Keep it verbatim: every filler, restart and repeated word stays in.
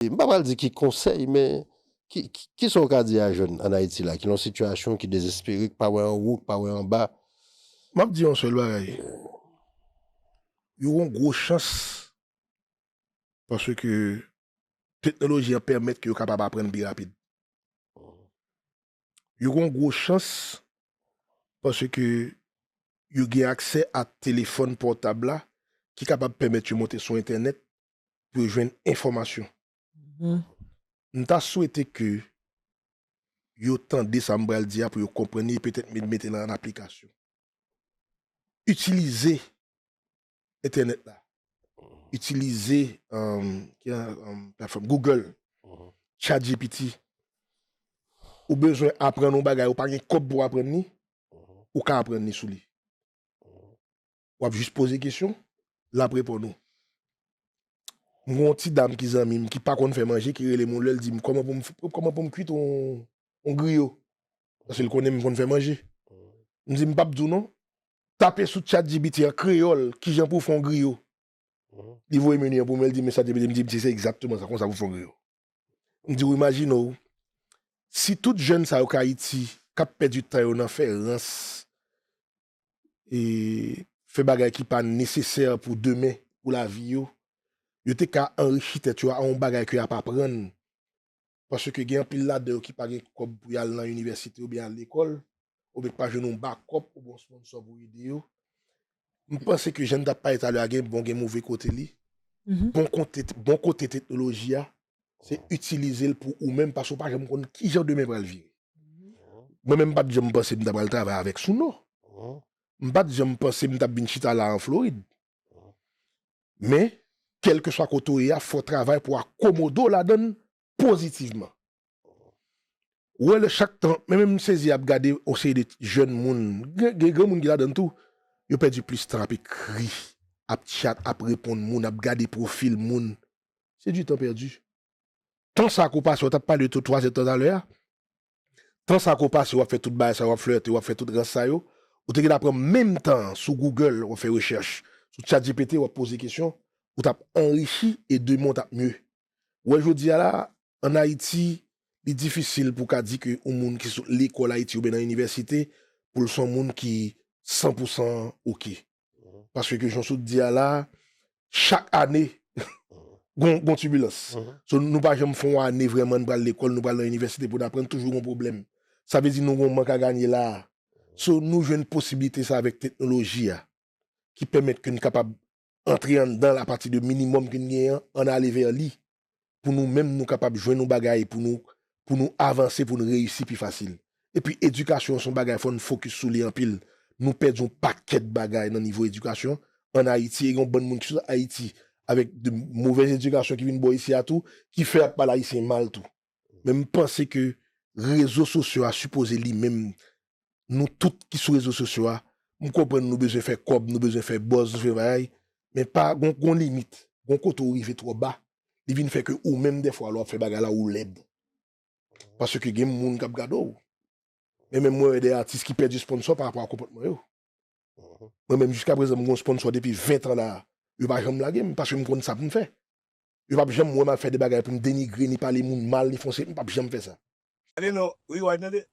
M pa pral di ki konsèy, men ki, ki, ki sa w ka di a jèn ann Ayiti la, ki nan yon sitiyasyon ki dezespere, ki pa wè anwo, ki pa wè anba? M ap di yon sèl bagay. Yo gen yon gwo chans paske teknoloji an pèmèt ke yo kapab aprann pi rapid. Yo gen yon gwo chans paske yo gen aksè a telefòn pòtab la ki kapab pèmèt yo monte sou entènèt pou yo jwenn enfòmasyon. M ta swete ke yo tande sa m pral di a pou yo konprann li e petèt mete l an aplikasyon. Itilize entènèt la. Itilize um, ki, um, platfòm Google, ChatGPT. Ou bezwen aprann yon bagay, ou pa gen kòb pou aprann li, ou ka aprann li sou li. W ap jis poze kesyon, l ap reponn ou. M gen yon ti dam ki zanmi m ki pa konn fè manje, ki rele m yon lè, l di m kòman pou m, kòman pou m kwit yon, yon griyo. Paske l konnen m konn fè manje. M di m p ap di w non. Tape sou ChatGPT an kreyòl, kijan pou w fè yon griyo. Li voye meni an pou mwen, li di m ChatGPT, m di se egzakteman sa, konsa pou w fè yon griyo. M di w imajine w, si tout jèn sa yo k Ayiti, k ap pèdi tan yo nan fè rans, e fè bagay ki pa nesesè pou demen, pou lavi yo, yo te ka anrichi tèt yo a yon bagay ke y ap aprann. Paske gen anpil ladan yo ki pa gen kòb pou y al nan inivèsite oubyen al lekòl, oubyen ki pa jwenn yon bakòp oubyen yon sponsò pou ede yo. M panse ke jan n t ap pale talè a gen bon, gen move kote li. Bon kote, bon kote teknoloji a, se itilize l pou ou menm, paske w pa janm konn kijan demen pral vire. Mwen menm, m pa t janm panse m ta pral travay avèk Suno. M pa t janm panse m t ap vin chita la an Florid. Men, kèlkeswa kote w ye a, fò w travay pou w akomode w ladan l pozitivman. Ou wè, lè chak tan, men menm m sezi ap gade yon seri de jèn moun, gen, gen granmoun ki ladan l tou, yo pèdi plis tan ap ekri, ap chat, ap reponn moun, ap gade pwofil moun. Se du temps perdu. Tan sa ke w pase, w t ap pale de twazè tan talè a. Tan sa ke w pase, w ap fè tout bagay sa yo, w ap flète, w ap fè tout rans sa yo, ou te gentan pran menm tan an sou Google, w ap fè rechèch. Sou ChatGPT, w ap poze kesyon, ou t ap anrichi e demen w t ap mye. Ou wè jodi a la, ann Ayiti, li difisil pou w ka di ke yon moun ki sot lekòl Ayiti oubyen nan inivèsite, pou l se yon moun ki san pou san oke. Paske jan w sot di a la, chak ane, gon, gon tibilans. So, nou pa janm fè yon ane vrèman n pral lekòl, nou pral nan inivèsite pou n aprann, toujou gon pwoblèm. Sa vle di nou gon mank a ganye la a. So, nou jwenn posiblite sa avèk teknoloji a, ki pèmèt ke n kapab antre anndan l apati de minimòm ke n genyen an, ann ale vè li, pou nou menm nou kapab jwenn yon bagay pou nou, pou nou avanse, pou n reyisi pi fasil. Epi edikasyon an se yon bagay, fò n fokis sou li anpil. Nou pèdi yon pakèt bagay nan nivo edikasyon ann Ayiti, e gen yon bann moun ki sot Ayiti avèk de movèz edikasyon ki vin bò isi a tou, ki fè y ap pale ayisyen mal tou. Men m panse ke rezo sosyo a sipoze li menm, nou tout ki sou rezo sosyo a, m konprann nou bezwen fè kòb, nou bezwen fè buzz, nou fè bagay, men pa gon, gon limit, gon kote w rive twò ba, li vin fè ke ou menm dèfwa lè w ap fè bagay la ou lèd. Paske gen moun k ap gade w. Men menm mwen wè de atis ki pèdi sponsò pa rapò a konpòtman yo. Mwen menm jiska prezan m gon sponsò depi ven tan la, yo pa janm lage m paske m konn sa pou m fè. Yo p ap janm wè m ap fè de bagay pou m denigre, ni pale moun mal, ni fè yon seri, m p ap janm fè sa. Tande non, rewind tande.